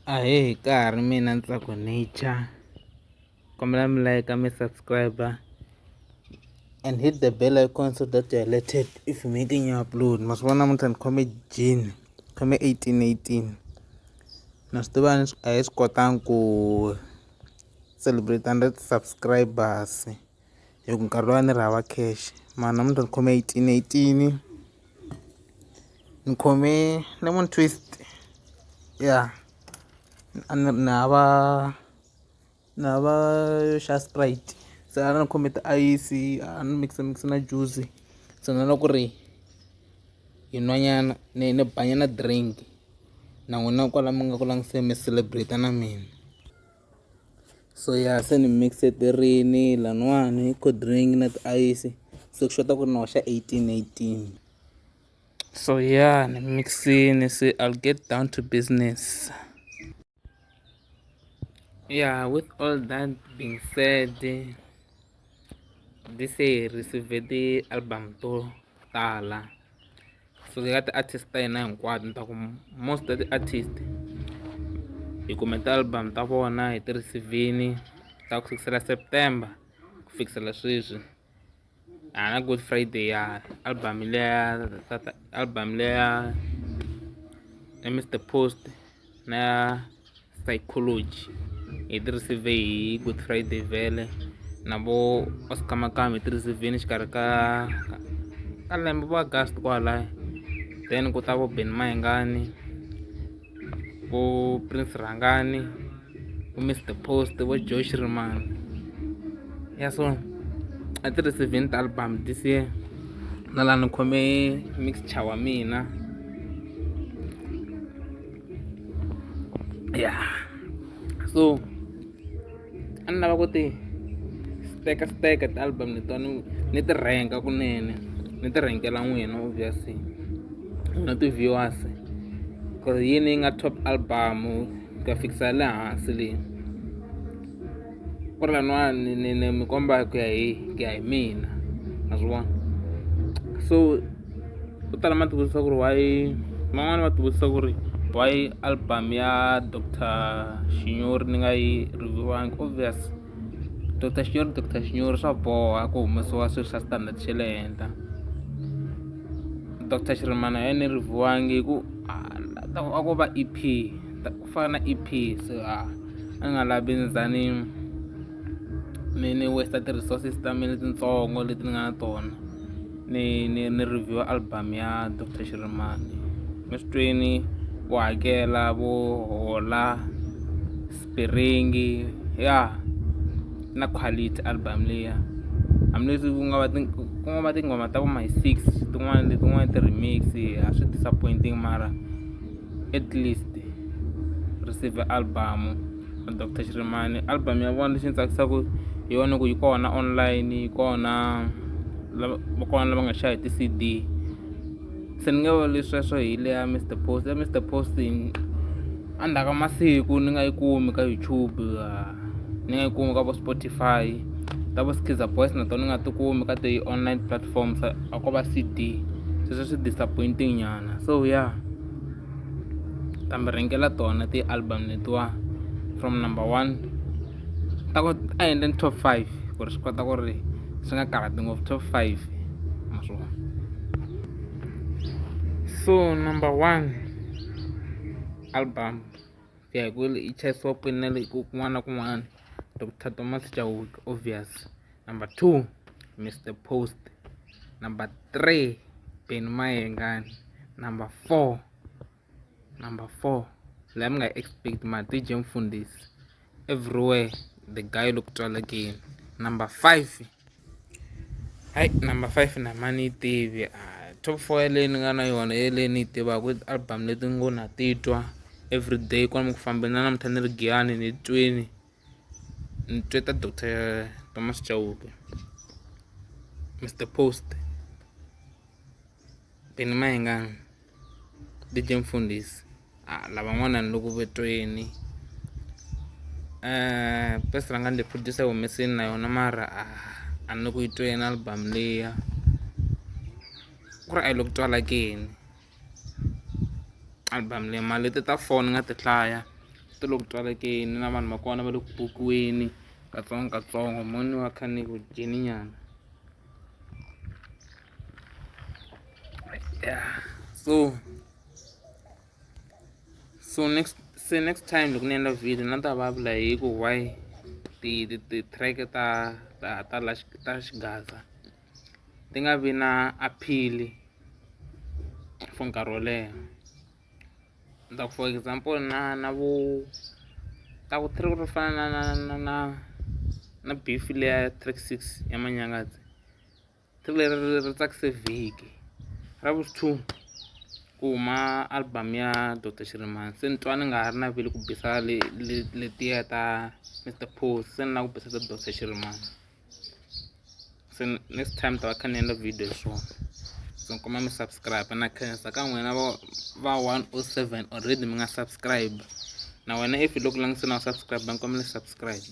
Ahee ka ha ri mina Ntsako Nature kombela mi like mi subscribe and hit the bell icon so that you are alerted if we make a new upload. Ma swi vona namuntlha ni khome gin khome 1818 na swi tiva a hi swi kotangi ku celebrate 100 subscribers hi ku nkarhi luwa ni ri hava cash mara namuntlha ni khome 1818 ni khome lemon twist ya a ni ni hava ni hava yo xa Sprite se a ni khome tiayisi a ni mix mix na juice se na loko ku ri hi nwanyana ni ni banyana drink na n'wina kwala mi nga ku langutiseni mi celebrate na mina. So ya se ni mix-eterini laniwani cold drink na tiayisi se ku xota ku ri ni hoxa 1818. So ya ni mix-ini se I'll get down to business. Yeah, with all that being said, this year hi receive ti-album to tala so eka ti-artist ta hina hinkwato ni ta ku most ta ti-artist hi kume ti-album ta vona hi ti receive-ini ta ku sukisela September ku fikisela sweswi a na Good Friday ya album leya album leya ya Mister Post na ya Psychology hi ti receive hi Good Friday vhele na vo Oscar Makamu hi ti receive-ini xikarhi ka ka lembe vo August kwalaya then ku ta vo Benny Mayengani vo Prince Rhangani vo Mister Post vo Joe Shirimani ya so a ti receive-ini ti-album this year na laha ni khome mixture wa mina ya so a ni lava ku ti steka steka ti-album letiwa ni ni ti rhenga kunene ni ti rhengela n'wina obviously na ti-viewers ku ri yini yi nga top album ku ya fikisa le hansi le ku ri laniwani ni ni mi komba ku ya hi ku ya hi mina ma swi vona so ko tala ma ti vutisa ku ri why van'wani va ti vutisa ku ri why album ya Doctor Xinyori ni nga yi review-angi obvious Doctor Xinyori Doctor Xinyori swa boha ku humesiwa swilo swa standard xa le henhla Doctor Shirimani a yi ni review-angi hi ku a ko va E_P ku fana na E_P se a ni nga lavi ni za ni ni ni waste ti-resources ta mina letitsongo leti ni nga na tona ni ni ni review album ya Doctor Shirimani mi swi twini vo hakela vo hola spiringi ya na quality album liya hambileswi ku nga va ku nga va tinghoma ta vo my six tin'wana letin'wana ti-remix a swi disappointing mara at least receive album Doctor Shirimani album ya vona lexi ni tsakisaka hi yona ku yi kona online yi kona lava va kona lava nga xava hi ti-C_D se ni nge vuli sweswo hi le ya Mister Post ya Mister Post endzhaku ka masiku ni nga yi kumi ka YouTube ni nga yi kumi ka vo Spotify ta vo Skiza Boys na tona ni nga ti kumi ka ti-online platforms a ko va C_D sweswo swi disappointing nyana so ya ta mi rhengela tona ti-album letiwa from number one ta ku a hi endleni top five ku ri swi kota ku ri swi nga karhati ngopfu top five ma swi vona so number one album ku ya hi ku yi chayisiwa kwini na le kun'wana na kun'wana Doctor Thomas Chauke obvious number two Mister Post number three Benny Mayengani number four number four leyi mi nga expect ma D_J Mfundhisi everywhere the guy loko twalakeni number five hayi number five na ma ni yi tivi top four yaleyo ni nga na yona yeleyo ni yi tivaka i ti-album leti ngo na titwa everyday kwalomu ku fambeni na namuntlha ni ri Giyani ni twini ni twe ta Doctor Thomas Chauke Mister Post Benny Mayengani D_J Mfundhisi a lavan'wana ni le ku va tweni Best Rhangani the producer yi humesini na yona mara a ni le ku yi tweni album liya ku ri a yi le ku twalakeni album leyi mara leti ta four ni nga ti hlaya. Ti le ku twalekeni na vanhu va kona va le ku bukiweni katsongokatsongo mo ni va kha ni ku dyeni nyana. Ya so so next se next time loko ni endla video na ta vulavula hi ku why ti ti ti-track ta ta ta la ta xigaza ti nga vi na appeal for nkarhi wo leha. Ni ta ku for example na na vo ta ku track ro fana na na na na na beef liya ya track 6 ya Manyangadze. Track leri ri tsakise vhiki ra vu 2 ku huma album ya Doctor Shirimani se ni twa ni nga ha ri naveli ku bisa le le letiya ta Mister Post se ni lava ku bisa ta Doctor Shirimani se next time ta va kha ni endla video hi swona so ni kuma mi subscribe na khensa ka n'wina va va 107 already mi nga subscribe na wena if loko langutise na subscribe ni kombela subscribe.